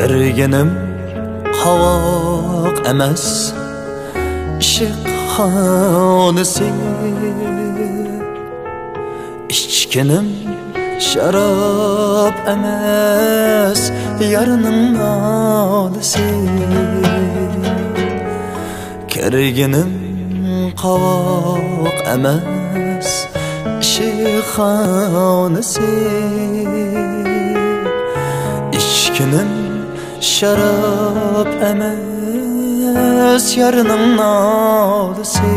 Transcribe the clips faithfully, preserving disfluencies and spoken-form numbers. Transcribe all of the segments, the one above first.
بەرگىنىم قاۋاق ئەمەس، ئىشق خانىسى. ئىچكىنىم شاراب ئەمەس، يارنىڭ نالىسى. كەرگىنىم قاۋاق ئەمەس، ئىشخانىسى. ئىچكىنىم شاراب ئەمەس، يارنىڭ نالىسى.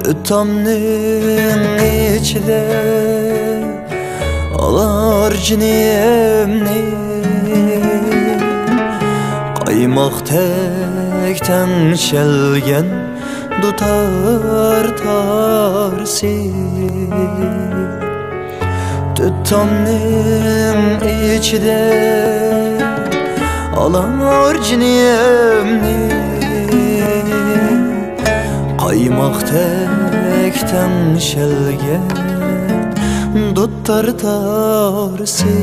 دۇتامنىڭ ئىچىدە ئالار جېنىمنى، قايماقتەك تەڭشەلگەن دۇتار تارىسى. دۇتامنىڭ ئىچىدە ئالار جېنىمنى، قايماقتەك تەڭشەلگەن دۇتار تارىسى.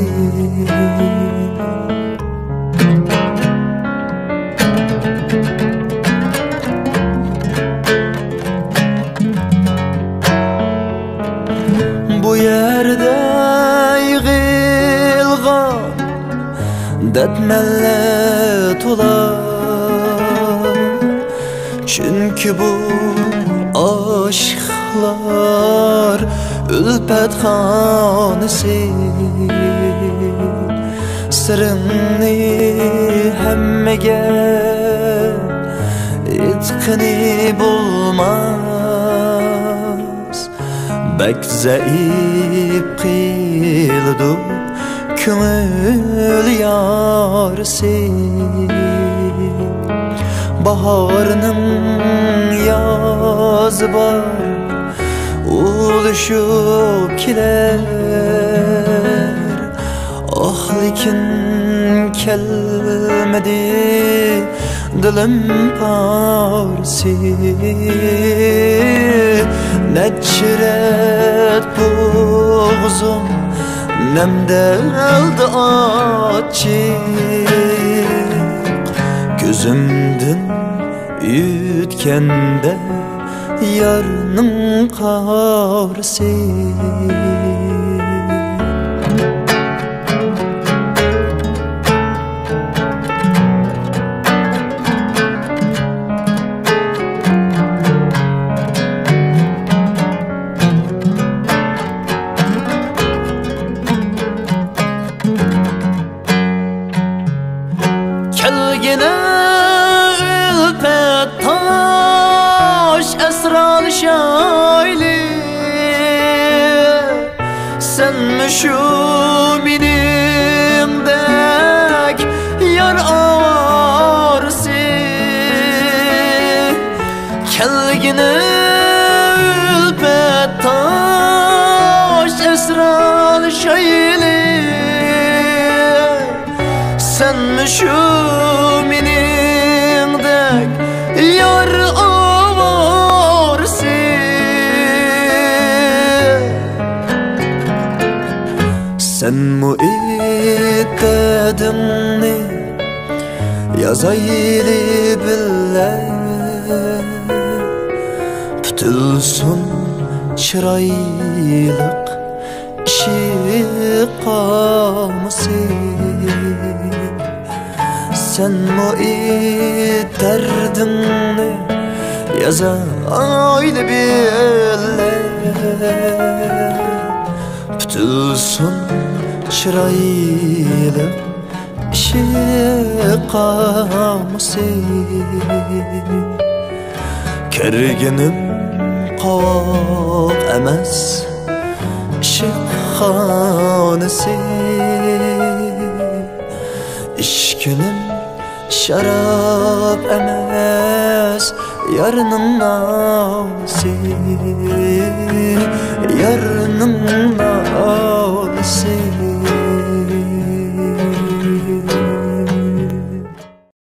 بۇ يەردە يىغىلغان دەردمەنلەر تولا. چۈنكى بۇ ئاشىقلار ئۈلپەتخانىسى. سىرىڭنى ھەممىگە ئېيتقىنى بولماس، بەك زەئىپ قىلىدۇ كۆڭۈل يارىسى. باھارنىڭ يازى بار، ئۇلىشىپ كېلەر. ئاھ، لېكىن كەلمىدى دىلىم پارىسى. نەچچە رەت بوغۇزۇم نەمدەلدى ئاچچىق، كۆزۈمدىن ئۆتكەندە يارنىڭ قارىسى. كەلگىنە ئۈلپەت تاش ئەسرالىشايلى، سەنمۇ شۇ مېنىڭدەك يار ئاۋارىسى. كەلگىنە ئۈلپەت تاش ئەسرالىشايلى، سەنمۇ شۇ مېنىڭدەك يار ئاۋارىسى. سەنمۇ ئېيت دەردىڭنى، يازايلى بىللە، پۈتۈلسۇن چىرايلىق ئىشق قامۇسى. سەنمۇ ئېيت دەردىڭنى، يازايلى بىللە، پۈتۈلسۇن چىرايلىق ئىشق قامۇسى. كەرگىنىم قاۋاق ئەمەس، ئىشق خانىسى. ئىچكىنىم شاراب ئەمەس، يارنىڭ نالىسى، يارنىڭ نالىسى.